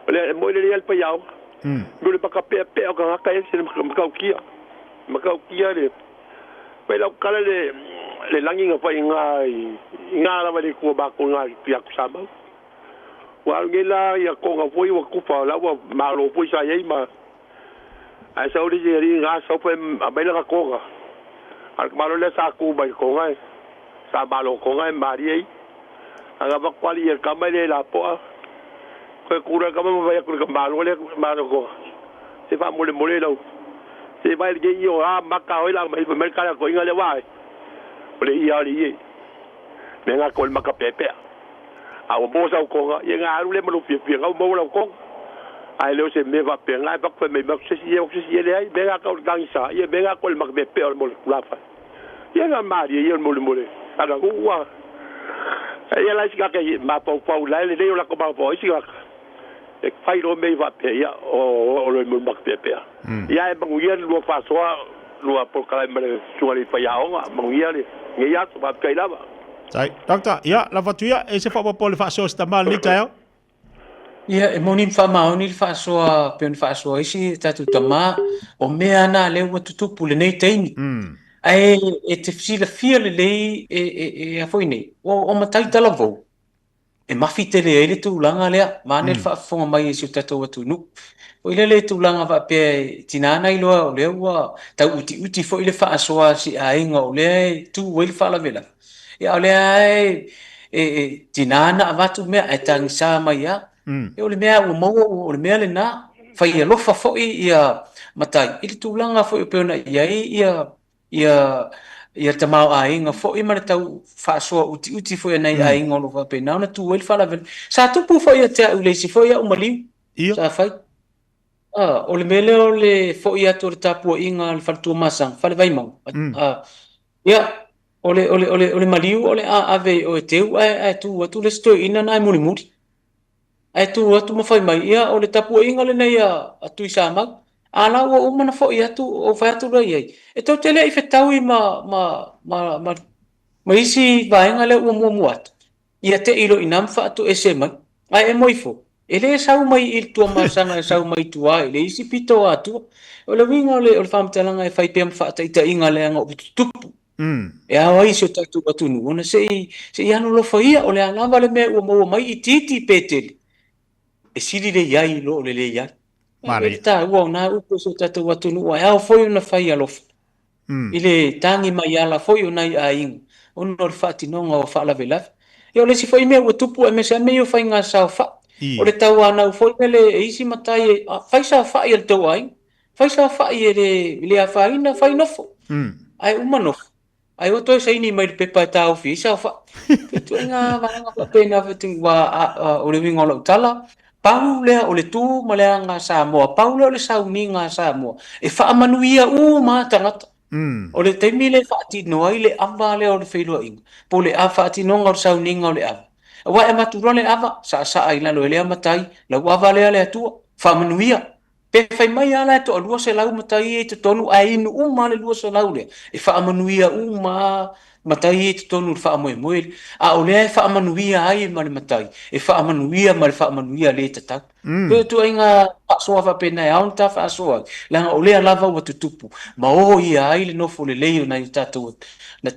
le mo le le pa yao mo le pa ka pe pe o ka ka e se ma ka kia ma ka kia le pe la kala le le langi nga fai nga nga la va le ko ba ko nga pia ku sa ma wa nge la ia ko nga foi wa kupa la wa ma lo foi sa ye ma ai sa uri ri nga sa pe a mai la ko nga al ma lo le sa ku ba ko nga sa ma lo ko nga ma ri aga va kwali e ka mai le la po ko kura ka ma va ya ku ka ma lo le ma lo ko se fa mo le mo le lo se va le yo a ma ka oi la mai me ka ko inga le wa o le ia ri me nga ko ma ka pepe a o mo sa ko nga ye nga aru le mo fie fie nga mo la ko ai le se me va pe nga pa ko me ma se si ye se si le ai me nga ko gang sa ye me nga ko ma pepe o mo la fa ye nga ma ri ye mo le mo le aga ku wa ye la si ka ke ma pa pa la le le la ko ma pa si ka e fai ro me va pe ya o le mo ma pepe ya e mangu ye lo fa so lo por kala me su le fa ya o mangu ye le nge ya ba kai la ba. Tai, doctor, ia, la fatuia, e se whapapo le whaasoa si tamā le taeo? Ia, e moni whaamaoni le whaasoa, pe ona whaasoa isi, tātou tamā, o mea ana lea ua tutupu lenei taimi. Ae e te silafia lelei e a foi nei, o matai talavou, e mafi tele ai le tulaga lea, mane le faafofoga mai e si o tatou atunuu. Foi lea le tulaga faapea e tina ana iloa o lea ua tau utiuti foi le faasoa a si aiga o lea e tu ai le faalavelave. Ia o lea e tina ana avatu mea ae tagisa mai lava. Ia o le mea ua maua o le mea lena, fai alofa foi ia matai i le tulaga foi e pei ona i ai ia ia ia tamaoaiga foi ma le tau faasoa utiuti foi a nai aiga o lo o faapena ona tu ai le faalavelave. Sa tupu foi ia te au i le isi foi au maliu sa fai. O le mea lea o le foi atu o le tapuaiga a le faletua masaga, fale Vaimauga. Ia, o le, o le, o le, o le maliu o le a ave i o e teu ae, ae tu atu le isi toeaina na e mulimuli. Ae tu atu ma fai mai, ia, o le tapuaiga lenei a, a Tuisamau. A la ua uma na foi atu, ou fai atu loa i ai, e tou te le i fetaui ma, ma, ma, ma, ma isi vaega lea ua muamua atu. Ia te i loa i ina ma faatoese mai. Ae e moe ifo, e le sau mai i le Tuamasaga e sau mai tua i le isi pito o Atua. O le uiga o le, o le faamatalaga e fai pea ma faataitaiga leaga ua tutupu. E ao ai si o tatou atunuu ona se i, se i alolofa ia, o le a lava le mea ua maua mai itiiti pe tele, e sili le i ai i lo o le leai. E le taua o nā upu o si o tatou atunuu, ae ao foi ona fai alofa. I le tagi mai ala foi o nai aiga ona o le faatinoga o faalavelave. Ia o le isi foi mea ua tupu aemaise lava mea ia o faiga saofai. O le tauanau foi lele e isi matai e fai saofai a le tou aiga, fai saofai e le afaina, fai nofo. Ae uma nofo, ae ua toe saini mai le pepa e taofi ai saofai. E ituaiga vaega faapena aua o le uiga o lau tala, pau lea o le tu ma le aga a Samoa, pau lea o le sauniga a Samoa, e faamanuia uma lava tagata. O le taimi lea e faatino ai le ava lea o le feiloaiga, po o le faatinoga o le sauniga o le ava. Aua e avatu loa le ava, saasaa i lalo e lea matai, lau ava lea le Atua, faamanuia. Pe fai mai lava la e toa 200 matai ia i totonu ae inu uma lava le 200 lea, e faamanuia uma lava matai ia i totonu i le faamoemoe lea. A o lea e faamanuia ai ma le matai, e faamanuia ma le faamanuia le tatau. Pei o ituaiga faasoa faapena e ao ona ta faasoa ai, leaga o lea lava ua tutupu ma oia ai le nofo lelei o nai o tatou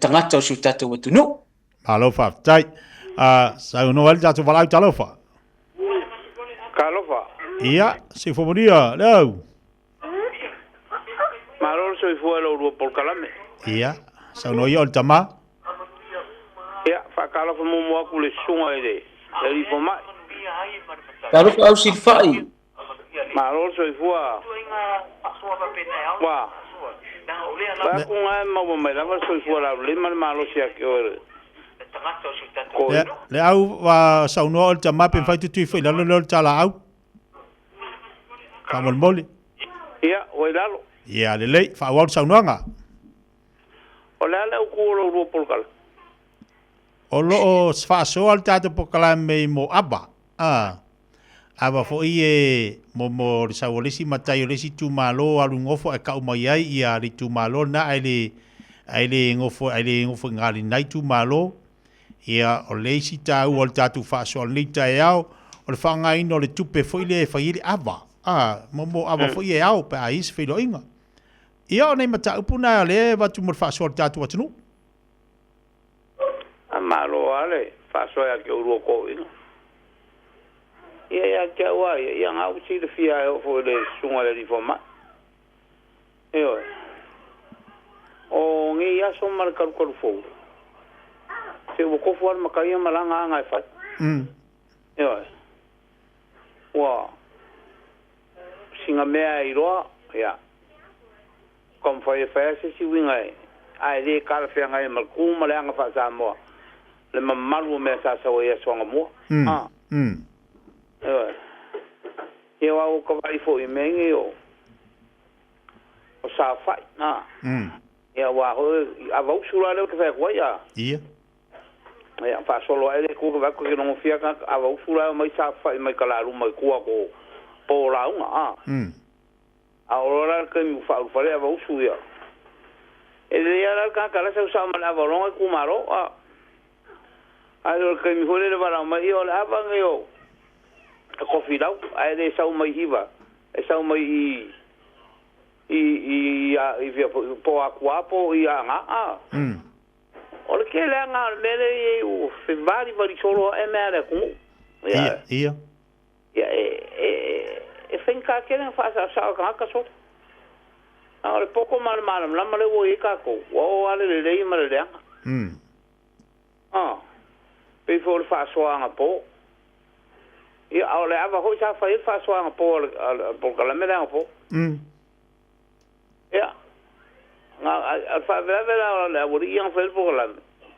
tagata o si o tatou atunuu. Malo faafetai. Saunoa ai le tatou valaau talofa. Talofa. Ia, soifua manuia, Leau. Malo le soifua i lo oulua polokalame. Ia, saunoa ia o le tama. Ia, faatalofa muamua atu i le susuga i le alii fomai. Talofa au Silafai. Malo le soifua. Ua. Vaai atu ga e maua mai lava le soifua laulelei ma le malosi ia te oe le Le, le au ua saunoa oe le tama pe mafai tutui foi i lalo lea o le talaau. Faamolemole. Ia, ua i lalo. Ia, lelei, faaauau le saunoaga. O le a le autu o lo oulua polokalame? O lo o faasoa le tatou polokalame i mo ava. A, ava foi e mo mo le sau o le isi matai o le isi itumalo alu gofo ae kau mai ai ia le itumalo lena ae le ae le gofo ae le gofo i ga lena itumalo. Ia o le isi taua o le tatou faasoa o lenei taeao o le faaaogaina o le tupe foi lea e fai ai le ava. A, mo mo ava foi e ao pe a i ai se feiloaiga. Ia o nai mataupu na lea e avatu mo le faasoa o le tatou atunuu. A malo lava le faasoa ia te oulua toeaiina. Ia ia te au lava ia, ia na ua silafia e oo foi i le susuga i le alii fomai. Ioe. O nei aso ma le kalukalu fou, se ua tofu lava le matai ia ma lana aga e fai. Ioe. Ua sina mea e iloa, ia, taumafai e fai lava se isi uiga e, ae le talafeagai ma le tu ma le aga faa-Samoa, le mamalu o mea sa sau ai i aso anamua. A. Ioe. Ia aua ua ta vaai foi i mea nei o, o saofai, a. Ia aua foi, avausu la lea ou te fai atu ai, a. Ia. Ia, faasolo ae le Atua ke vaai atu ke nogofia tagata avausu la e omai saofai mai Kalaluma i tua atu o po lauga, a. A oo loa la le taimi ua faaulufale avausu ia, e lelei lava la le tagata la e sau sao ma le ava o lona itumalo, a. Ae o le taimi foi lele valaau mai, ia o le ava lenei o Tofilau, ae le sau mai Hiva, e sau mai i i i i fea foi, po o Atua po o i Aana, a. O le tele lava lena o le mea lea e i ai ua fevalivali solo ae mea a le atunuu. Ia, ia. Ia, e, e, e faigata tele ona faasaosao e tagata solo. A o le poto ma le malamalama lea ua i ai tatou, ua oo lava le lelei ma le leaga. A, pei foi o le faasoa anapo. Ia, a o le ava foi sa fai ai le faasoa anapo a le, a le polokalame lea anapo. Ia, na, o le faalavelave la o le aualii ia na fai ai le polokalame,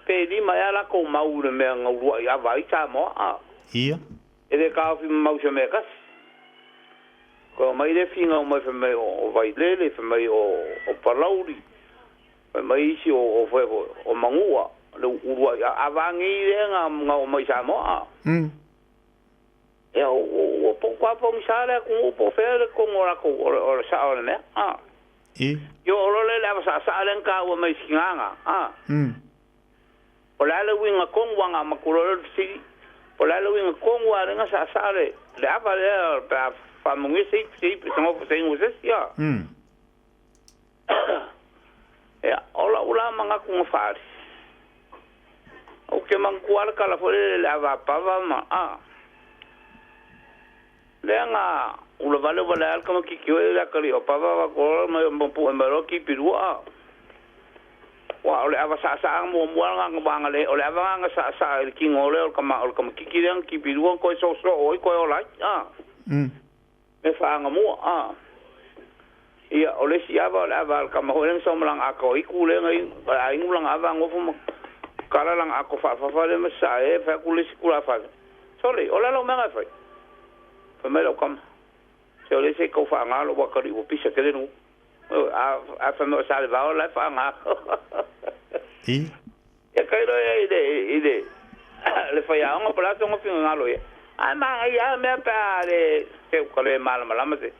pe lima ea latou mau i le mea na uluai ava ai Samoa, a. Ia. E le taofi mamau i se mea e tasi. Toe omai le finau mai fai mai o Vailele, fai mai o Palauli, fai mai isi o fea foi, o Manua, le uluai ava nei lea na oo mai i Samoa, a. Ia, ua pau pogisa le atunuu po o fea le tonu o latou, o le sao o le mea, a. Ia oo loa lea i le ava saasaa lea na taua mai i Sinaga, a. O le a le uiga tonu a na avatu loa lea o le fesili, po o le a le uiga tonu a lea na saasaa le ava lea pe a faamanuia se ipu, se ipu, se inu a se isi, a. Ia, o la'u la manatu na faaali, ou te manatua lava le tala foi lele i le ava a Pava ma a lea na ula vale valea ai le tamaitiiti foi lele atalii o Pava avatu loa mai mapu'e mai loa tipi lua a. Aua o le ava saasaa muamua lena na vaga o le ava lena na saasaa i le tino lea o le tama o le tamaitiiti lea na tipi lua na toe soosoo ai toe ola ai a. Mea faagamua a. Ia, o le isi ava o le ava a le tama foi lea na sau ma lana ato aitu lea na inu, a inu lana ava nofo ma kala lana ato faafafa lea ma sasae ai, fai atu le isi tulafale, Sole, o le a lau mea na e fai? Fai mai lau tama, Se o lea se i tau faaga lou atalii ua pisa tele le nuu. A, a fai mai o Salevao la e faaga. Ia tailo ia i le, i le, le faiaoga po o le a sona finagalo ia. Ae manaia lava mea pe a le, se ua le malamalama se.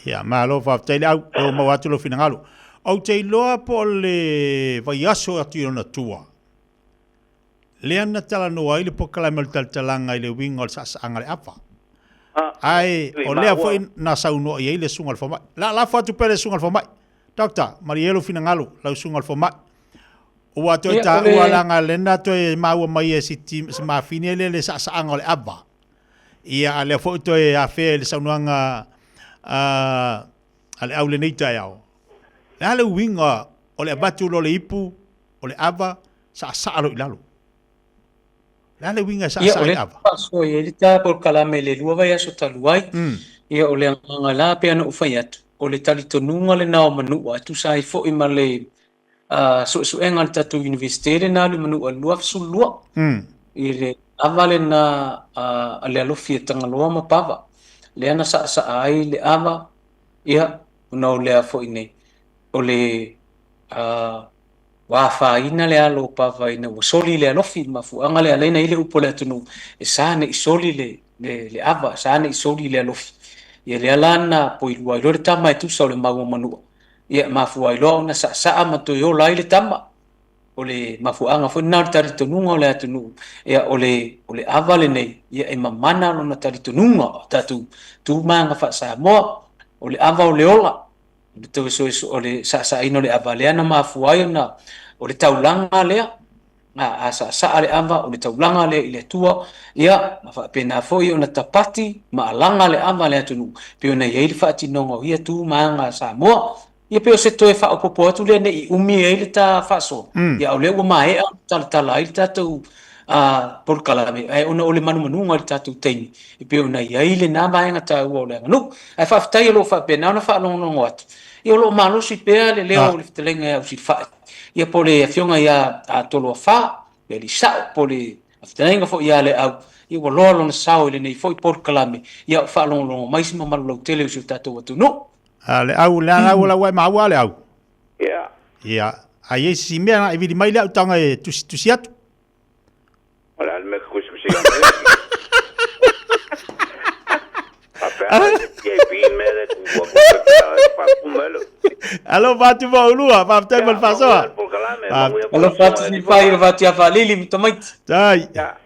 Ia, malo faafetai le au, lea ua maua atu lou finagalo. Ou te iloa po o le vaiaso atu i ona tua, lea na talanoa ai le polokalame o le talatalaga i le uiga o le saasaaga o le ava. Ae o lea foi na saunoa i ai le susuga i le fomai. La lafo atu pea le susuga i le fomai. Doctor, malie lou finagalo, lau susuga i le fomai. Ua toe taua leaga lea na toe maua mai e si mafine lea le saasaaga o le ava. Ia, a lea foi toe afea i le saunoaga a le au lenei taeao. Le a le uiga o le avatu loa o le ipu o le ava saasaa loa i lalo? Le a le uiga e Ia, saasaa o i lea le ava? faasoa i ai le ta polokalame i le 2 vaiaso talu ai. Ia, o le agaga la pei ona ou fai atu, o le talitonuga lena o Manua e tusa ai foi ma le suesuega a le tatou Iunivesite lena alu i Manua i le 2012, i le ava lena a le alofi e Tagaloa ma Pava, lea na saasaa ai le ava, ia, ona o lea foi nei, o le ua afaina le alo o Pava ina ua soli le alofi, le mafuaaga lea ala ai ona i ai le upu a le atunuu, e sa ne i soli le ava, e sa ne i soli le alofi. Ia lea la na poilua ai loa le tama e tusa o le mau a Manua, ia e mafua ai loa ona saasaa ma toe ola ai le tama. O le mafuaaga foi lena o le talitonuga o le atunuu, ia o le, o le ava lenei, ia e mamana lona talitonuga o tatou tu ma aga faa-Samoa. O le ava o le ola, o le toe soesoe, o le saasaaina o le ava lea na mafua ai ona o le taulaga lea, a saasaa le ava, o le taulaga lea i le Atua, ia, ma faapena foi ona tapati ma alaga le ava a le atunuu, pei ona i ai le faatinoga o ia tu ma aga a Samoa. Ia pei o se toe faaopoopo atu lea ne i umi ai le ta faasoa, ia a o lea ua maea ona talatala ai le tatou polokalame, ae ona o le manumanuga i le tatou taimi, e pei ona i ai lena vaega taua o le aganuu. Ae faafetai o lo o faapena ona faalogologo atu, ia o lo o malosi pea le leo o le fetalaiga ia Usilafai, ia po o le afioga ia Toloafa, le alii sao, po o le fetalaiga foi ia Leau, ia ua loa lona sao i lenei foi polokalame, ia o faalogologo mai si mamalu lautele o si o tatou atunuu. A Leau, le ala ua lau ai maua Leau. Ia. Ia, a i ai se mea na e vili mai le au taga e tusi tusi atu. O le a le mea kusikusi mai ai. Faapea le TAP mea le tuua ko pe pa melo. Alo fatu mo ulua, faafetai mo le faasoa. Alo fatu si fai o fatu ia faalili ma tamaiti. Tai. Ia,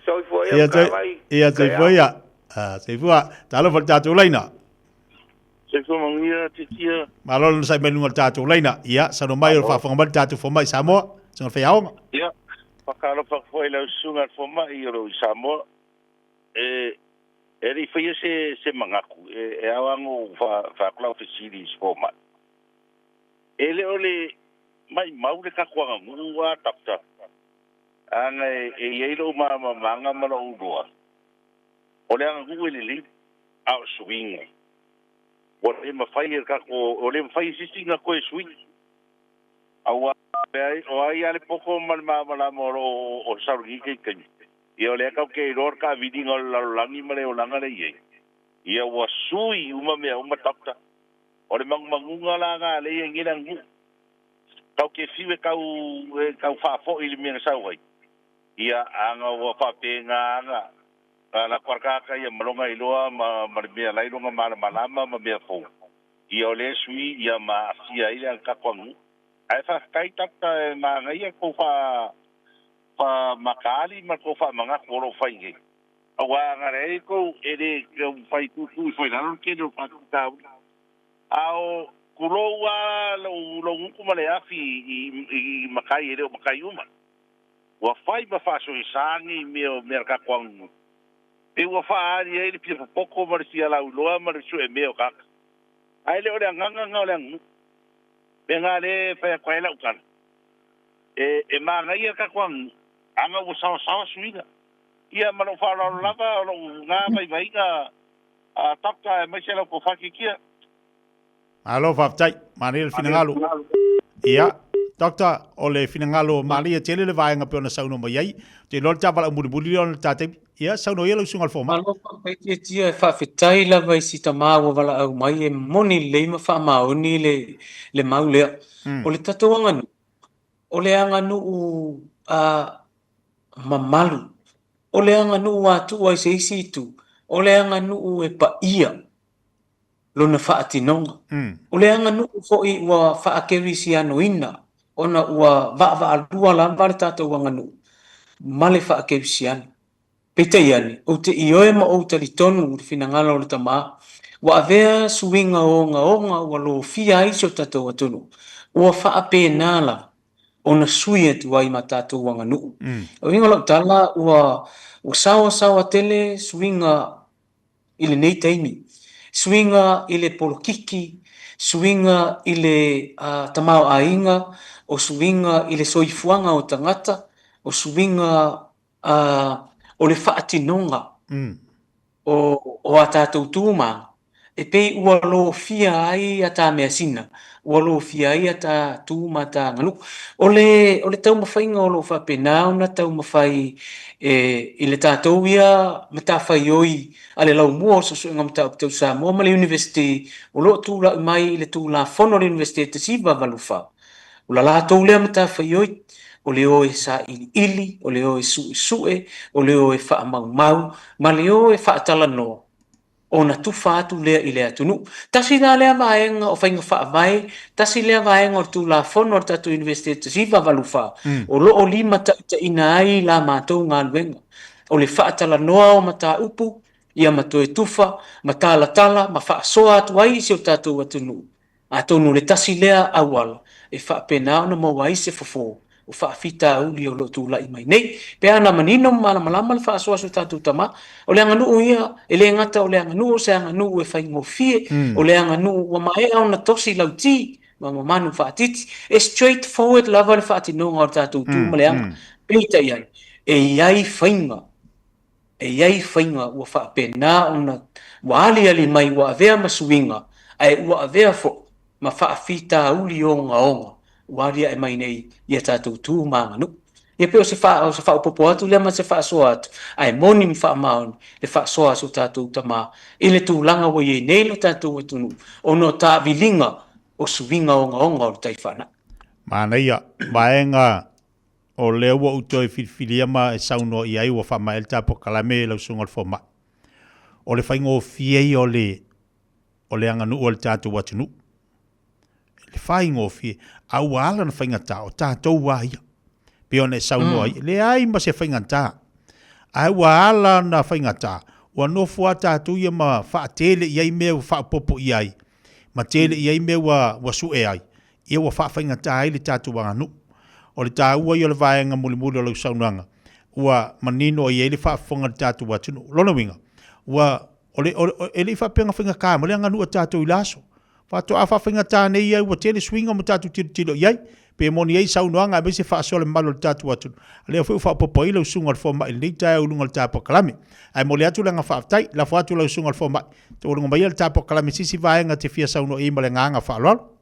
soifua ia ka vai. Ia soifua ia. Ah, soifua. Talofa le tatou laina. Soifua manuia Titia. Malo le sai mai luga o le tatou laina. Ia, saunoa mai o le faafofoga mai le tatou fomai i Samoa. Susuga Faiaoga. Ia, faatalofa atu foi i lau susuga i le fomai o lo o i Samoa. E, e le i faia se, se manatu, e, e ao lava ona ou fai atu lau fesili i si fomai. E le o le maimau le tatou aganuu a doctor, ana e, e i ai lou malamalamaga ma lou iloa, o le aganuu e lelei, a o suiga. Ua le mafai e le tatou, ua le mafai e se isi ona toe sui. Aua o ai lava le poto ma le malamalama o lo o sau i lenei taimi. Ia o lea tatou te iloa le taaviliga o le lalolagi ma le olaga lea e i ai. Ia ua sui uma mea uma doctor. O le manumanuga la na lea e i ai nei le aganuu. Tatou te fiu e tau e tau faafoi i le mea na sau ai. Ia ana ua faapena ana na latou alakaka ia ma lona iloa ma ma le mea la e iloga malamalama ma mea fou. Ia o lea sui ia ma aafia ai le tatou aganuu. Ae faafetai doctor e manaia tou faa faamataali ma le tou faamanatu o lo o fai nei. Aua a na leai tou e le taumafai tuutuu ifo i lalo le tele o faafitauli. A o tulou lava lou lou gutu ma le afi i i matai e le o matai uma. Ua fai ma faasoesa nei mea o mea a le tatou aganuu. Pei ua faaali ai le fia popoto ma le fia lauiloa ma le sue mea o tagata. Ae le o le agaga lena o le aganuu. Mea na lea e fai atu ai lau tala. E, e manaia le tatou aganuu, ana ua saoasaoa suiga. Ia ma lou faaaloalo lava, o lou na vaivaiga a Doctor aemaise lau tofa Titia. Malo faafetai, manaia le finagalo. Ia, Doctor, o le finagalo malia tele le vaega pei ona saunoa mai ai. Ou te iloa le tavala mulimuli lea o le ta taimi. Ia, saunoa ia lau susuga i le fomai. Malo faafetai Tiatia, e faafetai lava i si tama ua valaau mai e moni lelei ma faamaoni le, le mau lea. O le tatou aganuu, o le aganuu a mamalu, o le aganuu a tuu ai se isi itu, o le aganuu e paia lona faatinoga. O le aganuu foi ua faakerisianoina ona ua vaavaalua lava le tatou aganuu ma le faakerisiano. Peitai ane, ou te ioe ma ou talitonu i le finagalo o le Tama, ua avea suiga ogaoga ua lofia ai si o tatou atunuu, ua faapena lava ona sui atu ai ma tatou aganuu. O le uiga o lau tala, ua saoasaoa tele suiga i lenei taimi, suiga i le polokiki, suiga i le tamaoaiga, o suiga i le soifuaga o tagata, o suiga o le faatinoga o a tatou tu ma aga. e pei ua lofia ai a ta measina, ua lofia ai a ta tu ma ta aganuu. O le, o le taumafaiga o lo o faapena ona taumafai e, i le tatou ia matafaioi a le Laumua o Suesuega Mataupu Tau Samoa ma le Iunivesite o lo o tulai mai i le Tulafono a le Iunivesite 1984. O la latou lea matafaioi, o le o e sailiili, o le o e suesue, o le o e faamaumau, ma le o e faatalanoa ona tufa atu lea i le atunuu. Tasi la lea vaega o faiga faavae, tasi lea vaega o le Tulafono a le tatou Iunivesite 1984, o lo o limataitaiina ai la matou galuega, o le faatalanoa o mataupu, ia ma toe tufa, ma talatala, ma faasoa atu ai i si o tatou atunuu. Atonu o le tasi lea auala e faapena ona maua ai se fofo o faafitauli o lo o tulai mai nei. Pe ana manino ma malamalama le faasoa a si o tatou tama, o le aganuu ia, e le gata o le aganuu o se aganuu e faigofie, o le aganuu ua maea ona tosi lauti ma mamanu faatiti. E straight forward lava le faatinoga o le tatou tu ma le aga. Peitai ane, e i ai faiga E i ai faiga ua faapena ona ua aliali mai ua avea ma suiga, ae ua avea foi ma faafitauli ogaoga ua aliae mai nei i a tatou tu ma aganuu. Ia pei o se faaopoopo atu lea ma se faasoa atu, ae moni ma faamaoni le faasoa a si o tatou tama i le tulaga ua i ai nei lo tatou atunuu ona o taaviliga o suiga ogaoga o le tai faanai. Manaia vaega O lea ua ou toe filifilia ma e saunoa i ai ua faamaea le ta polokalame lau Susuga i le Fomai. O le faigofie ia o le, o le aganuu a le tatou atunuu. Le faigofie, a ua ala ona faigata, o tatou lava ia. Pei ona e saunoa ai, leai ma se faigata. Ae ua ala ona faigata, ua nofo lava tatou ia ma faatele i ai mea ua faaopoopo i ai, ma tele i ai mea ua, ua sue ai. ia ua faafaigata ai le tatou aganuu. O le taua ia o le vaega mulimuli o lau saunoaga, ua manino i ai le faafofoga a le tatou atunuu. O lona uiga, ua, o le, o le, e le i faapea na faigata mai le aganuu a tatou i la aso. Faatoa faafaigata nei ia ua tele suiga ma tatou tilotilo i ai. Pe moni ai saunoaga aemaise faasoa le mamalu o le tatou atunuu. A lea foi ua faaopoopo ai lau susuga i le fomai i lenei taeao i luga o le ta polokalame. Ae momoli atu le agaga faafetai. Lafo atu lau susuga i le fomai. Taualuga maia le ta polokalame i se isi vaega e te fia saunoa i ai ma le agaga faaaloalo.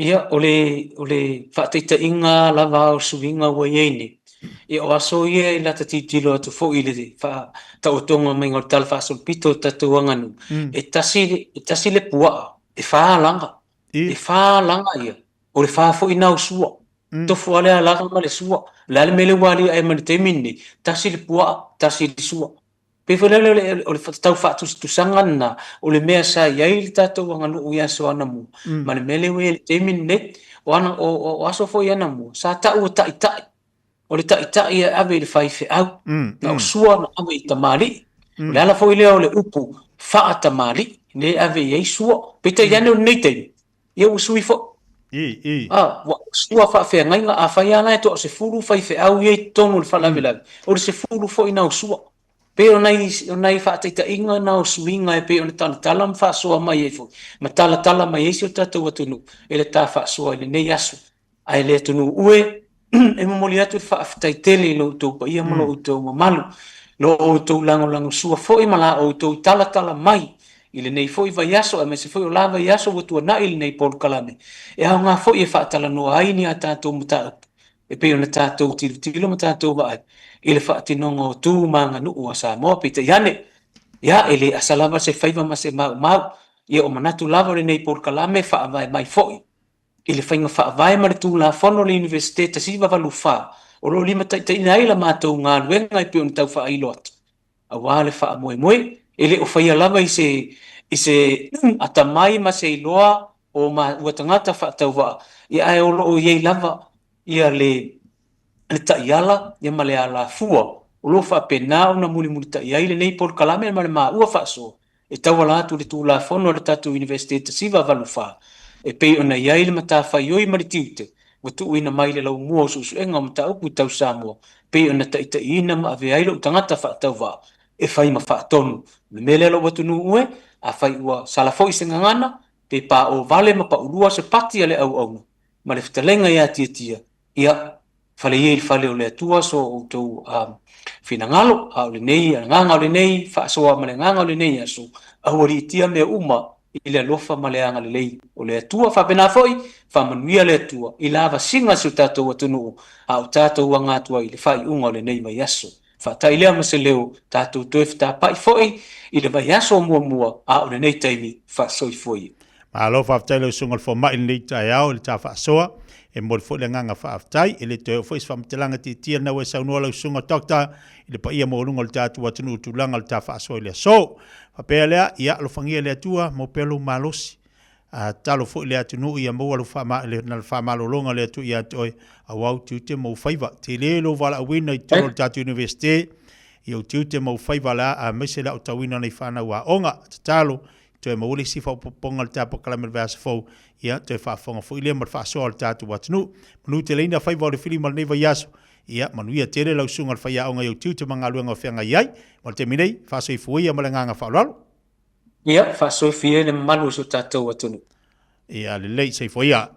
Ia, o le, o le faataitaiga lava o suiga ua i ai nei, ia o aso ia i lata tilotilo atu foi i le faataotoga maiga o le Tala Faasolopito o le tatou aganuu, e tasi, e tasi le puaa, e fa laga. E fa laga ia, o le fa foi na o sua. Tofu lava le alaga ma le sua. O le a le mea lea ua aliae mai i le taimi lenei, tasi le puaa, tasi le sua. Pei foi lele o le, o le tau faatusatusaga lena o le mea sa i ai le tatou aganuu i aso anamua ma le mea lea ua i ai i le taimi lenei. O, ana, o, o aso foi anamua sa tau o taitai. O le taitai e ave i le faifeau, na o sua na ave i tamalii. O le ala foi lea o le upu faatamalii, lea e ave i ai sua. Peitai ane o lenei taimi, ia ua sui foi. A, ua sua faafeagaiga, afai lava la e toa 10 faifeau ia i totonu o le faalavelave, o le 10 foi na o sua. Pei o nai, o nai faataitaiga na o suiga e pei ona talatala ma faasoa mai ai foi, ma talatala mai ai si o tatou atunuu e le ta faasoa i lenei aso. Ae le atunuu e, e momoli atu le faafetai tele i lo outou paia ma lo outou mamalu, lo outou lagolagosua foi ma la outou talatala mai i lenei foi vaiaso aemaise foi o la vaiaso ua tuanai lenei polokalame, e aoga foi e faatalanoa ai ni a tatou mataupu e pei ona tatou tilotilo ma tatou vaai i le faatinoga o tu ma aganuu a Samoa. Peitai ane, ia, e le asa lava se faiva ma se maumau, ia o manatu lava o lenei polokalame e faavae mai foi i le faiga faavae ma le Tulafono a le Iunivesite 1984 o lo o limataitaiina ai la matou galuega e pei ona tau faailo atu, aua le faamoemoe. E le o faia lava i se, i se atamai ma se iloa o maua tagata faatauvaa, ia ae o lo o i ai lava ia le, le taiala ia ma le alafua o lo o faapena ona mulimulitai ai lenei polokalame ma le maua faasoa e tauala atu i le Tulafono a le tatou Iunivesite 1984 e pei ona i ai le matafaioi ma le tiute ua tuuina mai i le laumua o suesuega o mataupu tau Samoa pei ona taitaiina ma avea ai lou tagata faatauvaa e fai ma faatonu. O le mea lea lou atunuu e, afai ua sala foi se gagana, pe paovale ma paulua se pati a le auauna ma le fetalaiga ia Tiatia, ia, Fale ia i le fale o le Atua so outou finagalo, a o lenei agaga o lenei faasoa ma le agaga o lenei aso, aualiitia mea uma i le alofa ma le agalelei o le Atua. Faapena foi, faamanuia le Atua i lavasiga a si o tatou atunuu, a o tatou aga atu ai i le faaiuga o lenei vaiaso. Faatai lea ma se leo, tatou toe fetapai foi i le vaiaso muamua, a o lenei taimi, faasoifua ia. Malo faafetai lau susuga i le fomai i lenei taeao i le ta faasoa. E momoli foi le agaga faafetai. E le toe oo foi se faamatalaga tietie lena ua e saunoa lau susuga Doctor i le paia maualuga o le tatou atunuu i tulaga o le ta faasoa i le aso. Faapea lea, ia alofagia e le Atua, maua pea lou malosi. A tatalo foi le atunuu ia maua lou faama, le, na le faamalologa o le Atua ia te oe, aua ou tiute ma ou faiva. Tele lou valaauina i totonu o le tatou Universite, i ou tiute ma ou faiva la, aemaise le aotauina o nei fanau aoga. Tatalo, toe maua le isi faaopoopoga o le tapakalame o le vaiaso fou, ia, toe faafofoga foi lea ma le faasoa o le tatou atunuu. Manu teleina faiva o le filima o lenei vaiaso, ia, manuia tele lau susuga i le faiaoga i ou tiute ma galuega o feagai ai. Ma le taimi nei, faasoifua ia ma le agaga faaaloalo. Ia, faasoifua ia le mamalu o si o tatou atunuu. Ia, lelei, soifua ia.